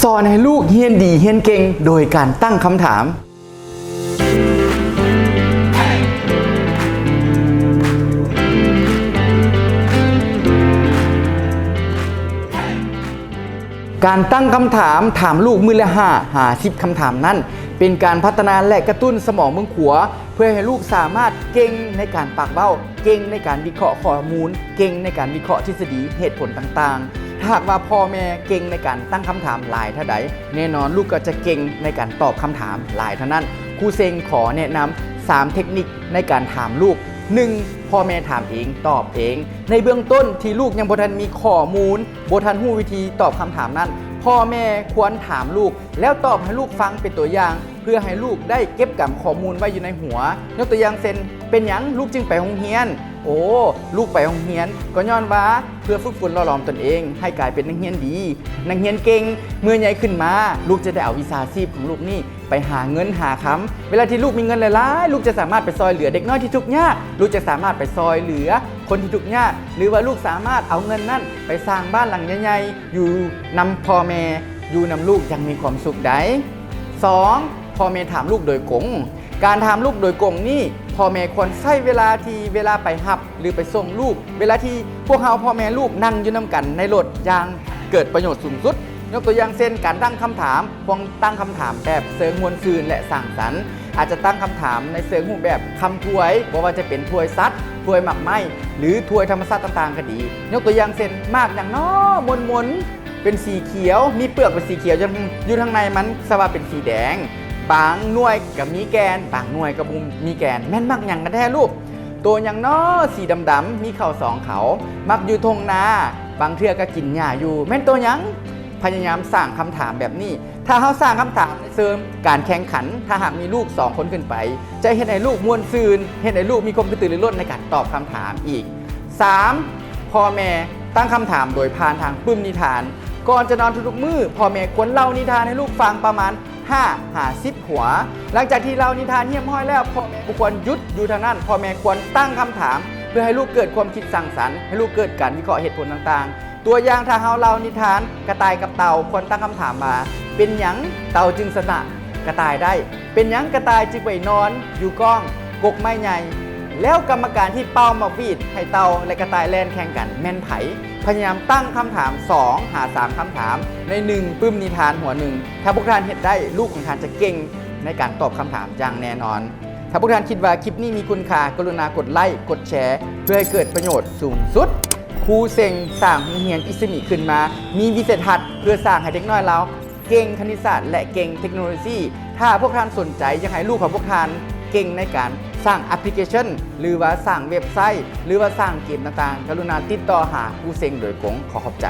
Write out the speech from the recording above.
ສອນໃຫ້ລູກຮຽນດີຮຽນເກັ່ງໂດຍການຕັ້ງຄຳຖາມ. ການຕັ້ງຄຳຖາມ, ຖາມລູກມື້ລະຫ້າຫາສິບຄຳຖາມນັ້ນ ເປັນການພັດທະນາ ແລະ ກະຕຸ້ນສະໝອງເບື້ອງຂວາ ເພື່ອໃຫ້ລູກສາມາດເກັ່ງໃນການປາກເວົ້າ, ເກັ່ງໃນການວິເຄາະຂໍ້ມູນ, ເກັ່ງໃນການວິເຄາະທິດສະດີເຫດຜົນຕ່າງໆ. ຖ້າຫາກວ່າພໍ່ແມ່ເກັ່ງໃນການຕັ້ງຄຳຖາມຫຼາຍເທົ່າໃດ, ແນ່ນອນລູກກໍຈະເກັ່ງໃນການຕອບຄຳຖາມຫຼາຍເທົ່ານັ້ນ. ຄູເຊັງຂໍແນະນຳສາມເທັກນິກໃນການຖາມລູກ. ໜຶ່ງ, ພໍ່ແມ່ຖາມເອງ, ຕອບເອງ. ໃນເບື້ອງຕົ້ນທີ່ລູກຍັງບໍ່ທັນມີຂໍ້ມູນ, ບໍ່ທັນຮູ້ວິທີຕອບຄຳຖາມນັ້ນ, ພໍ່ແມ່ຄວນຖາມລູກ ແລ້ວຕອບໃຫ້ລູກຟັງເປັນຕົວຢ່າງ ເພື່ອໃຫ້ລູກໄດ້ເກັບກຳຂໍ້ມູນໄວ້ຢູ່ໃນຫົວ. ຍົກຕົວຢ່າງເຊັ່ນ, ເປັນຫຍັງລູກຈຶ່ງໄປໂຮງຮຽນ? ໂອ້, ລູກໄປໂຮງຮຽນກໍຍ້ອນວ່າເພື່ອຝຶກຝົນຫຼໍ່ຫຼອມຕົນເອງໃຫ້ກາຍເປັນນັກຮຽນດີ, ນັກຮຽນເກັ່ງ. ເມື່ອໃຫຍ່ຂຶ້ນມາ, ລູກຈະໄດ້ເອົາວິຊາຊີບຂອງລູກນີ້ໄປຫາເງິນຫາຄຳ. ເວລາທີ່ລູກມີເງິນຫຼາຍໆ, ລູກຈະສາມາດໄປຊ່ອຍເຫຼືອເດັກນ້ອຍທີ່ທຸກຍາກ, ລູກຈະສາມາດໄປຊ່ອຍເຫຼືອຄົນທີ່ທຸກຍາກ, ຫຼືວ່າລູກສາມາດເອົາເງິນນັ້ນໄປສ້າງບ້ານຫຼັງໃຫຍ່ໆ ຢູ່ນຳພໍ່ແມ່, ຢູ່ນຳລູກຢ່າງມີຄວາມສຸກໄດ້. ສອງ, ພໍ່ແມ່ຖາມລູກໂດຍກົງ. ການຖາມລູກໂດຍກົງນີ້, ພໍ່ແມ່ຄວນໃຊ້ເວລາທີ່ເວລາໄປຮັບ ຫຼື ໄປສົ່ງລູກ, ເວລາທີ່ພວກເຮົາພໍ່ແມ່ລູກນັ່ງຢູ່ນຳກັນໃນລົດຢ່າງເກີດປະໂຫຍດສູງສຸດ. ຍົກຕົວຢ່າງເຊັ່ນ, ການຕັ້ງຄຳຖາມ, ພວກຕັ້ງຄຳຖາມແບບເຊີງມ່ວນຊື່ນ ແລະ ສ້າງສັນ. ອາດຈະຕັ້ງຄຳຖາມໃນເຊີງຮູບແບບຄຳທວຍ, ບໍ່ວ່າຈະເປັນທວຍສັດ, ທວຍໝາກໄມ້ ຫຼື ທວຍທຳມະຊາດຕ່າງໆກໍດີ. ຍົກຕົວຢ່າງເຊັ່ນ, ໝາກຫຍັງນໍ ມົນໆ ເປັນສີຂຽວ, ມີເປືອກເປັນສີຂຽວ, ຢູ່ທາງໃນມັນສະວ່າເປັນສີແດງ. ບາງໜ່ວຍກໍມີແກ່ນ, ບາງໜ່ວຍກໍບໍ່ມີແກ່ນ. ແມ່ນໝາກຫຍັງກັນແທ້ລູກ? ໂຕຫຍັງນໍ ສີດຳໆ ມີເຂົາສອງເຂົາ, ມັກຢູ່ທົ່ງນາ, ບາງເທື່ອກໍກິນຫຍ້າຢູ່. ແມ່ນໂຕຫຍັງ? ພະຍາຍາມສ້າງຄຳຖາມແບບນີ້. ຖ້າເຮົາສ້າງຄຳຖາມໃນເຊີງການແຂ່ງຂັນ, ຖ້າຫາກມີລູກສອງຄົນຂຶ້ນໄປ, ຈະເຮັດໃຫ້ລູກມ່ວນຊື່ນ, ເຮັດໃຫ້ລູກມີຄວາມກະຕືລືລົ້ນໃນການຕອບຄຳຖາມອີກ. ສາມ, ພໍ່ແມ່ຕັ້ງຄຳຖາມໂດຍຜ່ານທາງປຶ້ມນິທານ. ກ່ອນຈະນອນທຸກໆມື້, ພໍ່ແມ່ຄວນເລົ່ານິທານໃຫ້ລູກຟັງປະມານຫ້າຫາສິບຫົວ. ຫຼັງຈາກທີ່ເລົ່ານິທານຮຽບຮ້ອຍແລ້ວ, ພໍ່ແມ່ບໍ່ຄວນຢຸດຢູ່ເທົ່ານັ້ນ, ພໍ່ແມ່ຄວນຕັ້ງຄຳຖາມ ເພື່ອໃຫ້ລູກເກີດຄວາມຄິດສ້າງສັນ, ໃຫ້ລູກເກີດການວິເຄາະເຫດຜົນຕ່າງໆ. ຕົວຢ່າງ, ຖ້າເຮົາເລົ່ານິທານກະຕ່າຍກັບເຕົ່າ, ຄວນຕັ້ງຄຳຖາມວ່າ, ເປັນຫຍັງເຕົ່າຈຶ່ງຊະນະກະຕ່າຍໄດ້? ເປັນຫຍັງກະຕ່າຍຈຶ່ງໄປນອນຢູ່ກ້ອງກົກໄມ້ໃຫຍ່? ແລ້ວກຳມະການທີ່ເປົ່າໝາກຫວີດໃຫ້ເຕົ່າ ແລະ ກະຕ່າຍແລ່ນແຂ່ງກັນ ແມ່ນໃຜ? ພະຍາຍາມຕັ້ງຄຳຖາມສອງຫາສາມຄຳຖາມໃນໜຶ່ງປຶ້ມນິທານຫົວໜຶ່ງ. ຖ້າພວກທ່ານເຮັດໄດ້, ລູກຂອງທ່ານຈະເກັ່ງໃນການຕອບຄຳຖາມຢ່າງແນ່ນອນ. ຖ້າພວກທ່ານຄິດວ່າຄລິບນີ້ມີຄຸນຄ່າ, ກະລຸນາກົດໄລ, ກົດແຊ ເພື່ອໃຫ້ເກີດປະໂຫຍດສູງສຸດ. ຄູເຊັງສ້າງໂຮງຮຽນອິດສະມິຂຶ້ນມາ, ມີວິໄສທັດເພື່ອສ້າງໃຫ້ເດັກນ້ອຍລາວເກັ່ງຄະນິດສາດ ແລະ ເກັ່ງເທັກໂນໂລຊີ. ຖ້າພວກທ່ານສົນໃຈຢາກໃຫ້ລູກຂອງພວກທ່ານເກັ່ງໃນການສ້າງແອັບພລິເຄຊັນ ຫຼືວ່າສ້າງເວັບໄຊ ຫຼືວ່າສ້າງເກມຕ່າງໆ, ກະລຸນາຕິດຕໍ່ຫາຄູເຊັງໂດຍກົງ. ຂໍຂອບໃຈ.